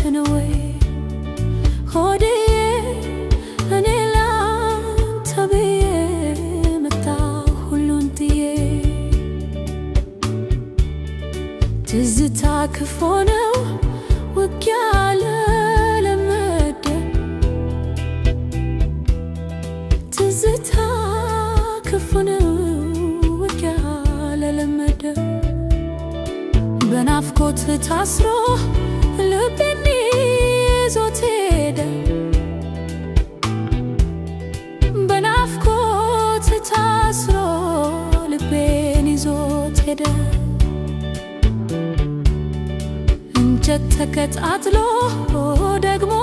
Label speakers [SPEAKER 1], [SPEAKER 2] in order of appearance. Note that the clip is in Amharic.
[SPEAKER 1] ነው ወይ ሆድዬ? እኔ ላንተ ብዬ መጣሁ ሁሉን ጥዬ። ትዝታ ክፉ ነው ውጊያ ለለመደ፣ ትዝታ ክፉ ነው ውጊያ ለለመደ፣ በናፍቆት ታስሮ ልቤን ይዞት ሄደ፣ በናፍቆት ታስሮ ልቤን ይዞት ሄደ። እንጨት ተቀጣጥሎ ደግሞ